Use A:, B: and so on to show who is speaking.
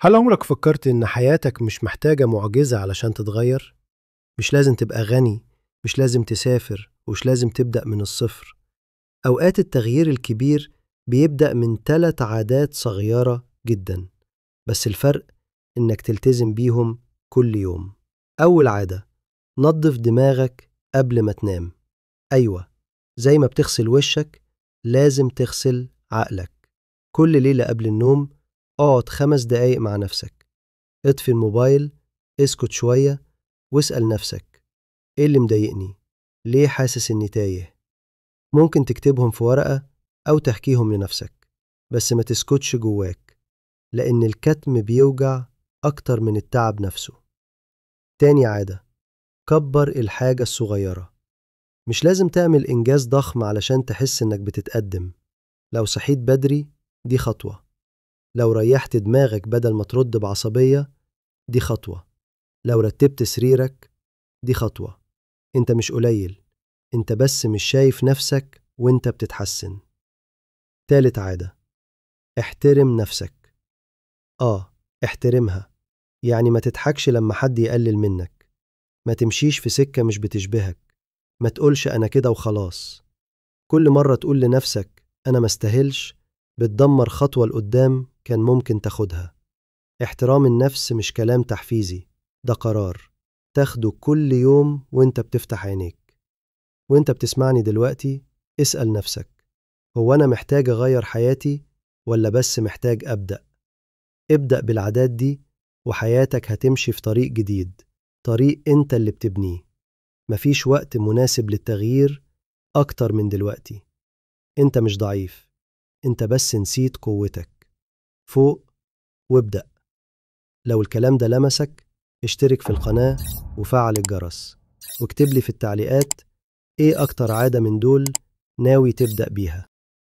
A: هل عمرك فكرت إن حياتك مش محتاجة معجزة علشان تتغير؟ مش لازم تبقى غني، مش لازم تسافر، ومش لازم تبدأ من الصفر. أوقات التغيير الكبير بيبدأ من 3 عادات صغيرة جدا، بس الفرق إنك تلتزم بيهم كل يوم. أول عادة، نظف دماغك قبل ما تنام. أيوة، زي ما بتغسل وشك لازم تغسل عقلك. كل ليلة قبل النوم اقعد 5 دقايق مع نفسك، اطفي الموبايل، اسكت شوية، واسأل نفسك ايه اللي مضايقني؟ ليه حاسس اني تايه؟ ممكن تكتبهم في ورقة أو تحكيهم لنفسك، بس ما تسكتش جواك، لأن الكتم بيوجع أكتر من التعب نفسه. تاني عادة، كبر الحاجة الصغيرة. مش لازم تعمل إنجاز ضخم علشان تحس إنك بتتقدم. لو صحيت بدري دي خطوة، لو ريحت دماغك بدل ما ترد بعصبية دي خطوة، لو رتبت سريرك دي خطوة. انت مش قليل، انت بس مش شايف نفسك وانت بتتحسن. تالت عادة، احترم نفسك. احترمها، يعني ما تضحكش لما حد يقلل منك، ما تمشيش في سكة مش بتشبهك، ما تقولش أنا كده وخلاص. كل مرة تقول لنفسك أنا ما استاهلش بتدمر خطوة لقدام كان ممكن تاخدها. احترام النفس مش كلام تحفيزي، ده قرار تاخده كل يوم وانت بتفتح عينيك. وانت بتسمعني دلوقتي اسأل نفسك، هو أنا محتاج أغير حياتي ولا بس محتاج أبدأ؟ ابدأ بالعادات دي وحياتك هتمشي في طريق جديد، طريق انت اللي بتبنيه. مفيش وقت مناسب للتغيير أكتر من دلوقتي. انت مش ضعيف، انت بس نسيت قوتك. فوق وابدأ. لو الكلام ده لمسك اشترك في القناة وفعل الجرس، واكتب لي في التعليقات ايه أكتر عادة من دول ناوي تبدأ بيها.